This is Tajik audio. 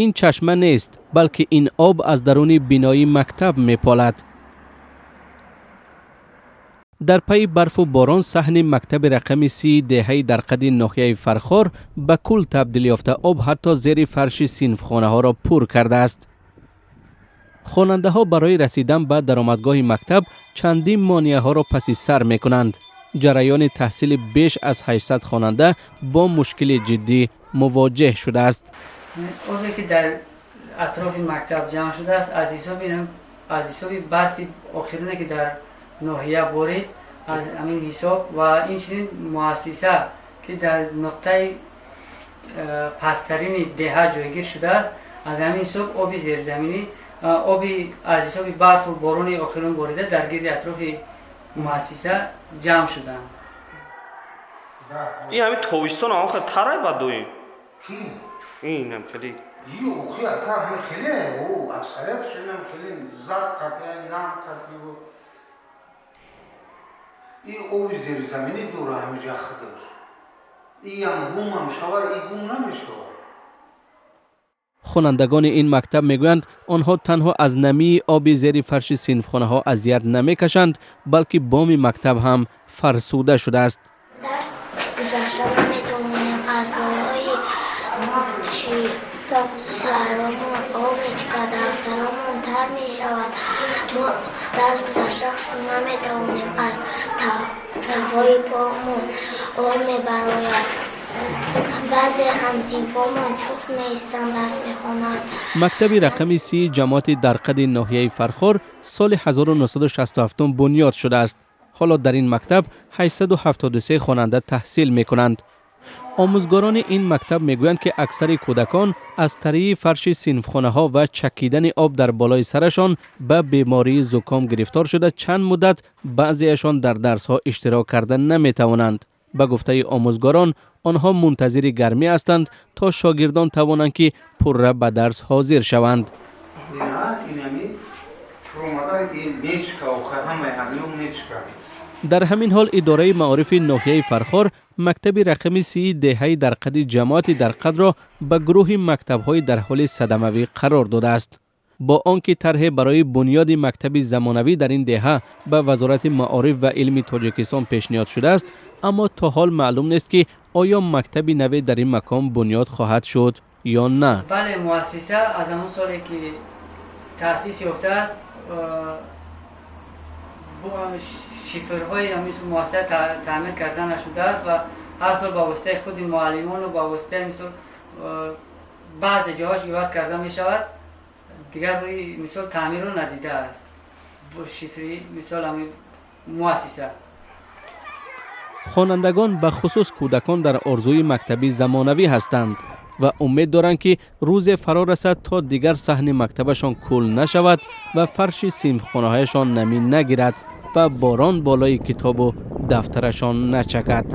Ин чашма нест, балки ин об аз даруни бинои мактаб меполад. Дар пайи барфу борон саҳни мактаби рақами 30 деҳаи Дарқади ноҳияи Фархор ба кӯл табдил ёфта, об ҳатто зери фарши синфхонаҳоро пур кардааст. Хонандаҳо барои расидан ба даромадгоҳи мактаб чандин монеаҳоро паси сар мекунанд. Ҷараёни таҳсили беш аз 800 хонанда бо мушкили ҷиддӣ мувоҷеҳ шудааст. Обе ки дар атрофи мактаб ҷамъ шудааст, аз ҳисоби барфи охирине ки дар ноҳия борид, аз ҳамин ҳисоб ва инчунин муассиса ки дар нуқтаи пасттарини деҳа ҷойгир шудааст, аз ҳамин ҳисоб оби зерзаминӣ, оби аз ҳисоби барфу борони охирон борида дар гирди атрофи муассиса ҷамъ шуданд. Ин ҳамин тобистон ҳам хеле тарай бад доим. Инам хеле. Охи ака, ҳами хеле, аксариятш инам хеле зад қатъи нам қатъи и оби зеризаминӣ дора ҳамиҷа худаш. Иам гумам шава, и гум намешавад. Хонандагони ин мактаб мегӯянд, онҳо танҳо аз намии оби зери фарши синфхонаҳо азият намекашанд, балки боми мактаб ҳам фарсуда шудааст. Дарс гузашта наметавонем, аз болои саромон об мечикад, дафтаромон тар мешавад. Мо дарс гузашта наметавонем, аз таҳҳои помон об мебарояд. Баъзе ҳамсинфомон чух меистанд, дарс мехонанд. Мактаби рақами 30 ҷамоати Дарқади ноҳияи Фархор соли 1967 бунёд шудааст. Ҳоло дар ин мактаб 873 хонанда таҳсил мекунанд. Омӯзгорони ин мактаб мегӯянд, ки аксари кӯдакон аз тарии фарши синфхонаҳо ва чакидани об дар болои сарашон ба бемории зуком гирифтор шуда, чанд муддат баъзеашон дар дарсҳо иштирок карда наметавонанд. Ба гуфтаи омӯзгорон, онҳо мунтазири гармӣ ҳастанд, то шогирдон тавонанд, ки пурра ба дарс ҳозир шаванд. Дар ҳамин ҳол идораи маорифи ноҳияи Фархор мактаби рақами 30 деҳаи Дарқади ҷамоати Дарқадро ба гурӯҳи мактабҳои дар ҳоли садамавӣ қарор додааст. Бо он ки тарҳе барои бунёди мактаби замонавӣ дар ин деҳа ба Вазорати маориф ва илми Тоҷикистон пешниҳод шудааст, аммо то ҳол маълум нест, ки оё мактаби наве дар ин макон бунёд хоҳад шуд ё на. Бале, муассиса аз ҳамон соле ки таъсис ёфтааст, шифрҳои ҳамин муассиса таъмир карда нашудааст ва ҳар сол ба воситаи худи муаллимону ба воситаи мисол баъзе ҷоҳош иваз карда мешавад, дигар рӯи мисол таъмирро надидааст шифри мисол ҳамин муассиса. Хонандагон, ба хусус кӯдакон, дар орзуи мактаби замонавӣ ҳастанд ва умед доранд, ки рӯзе фаро расад, то дигар саҳни мактабашон кӯл нашавад ва фарши синфхонаҳояшон намӣ нагирад ва борон болои китобу дафтарашон начакад.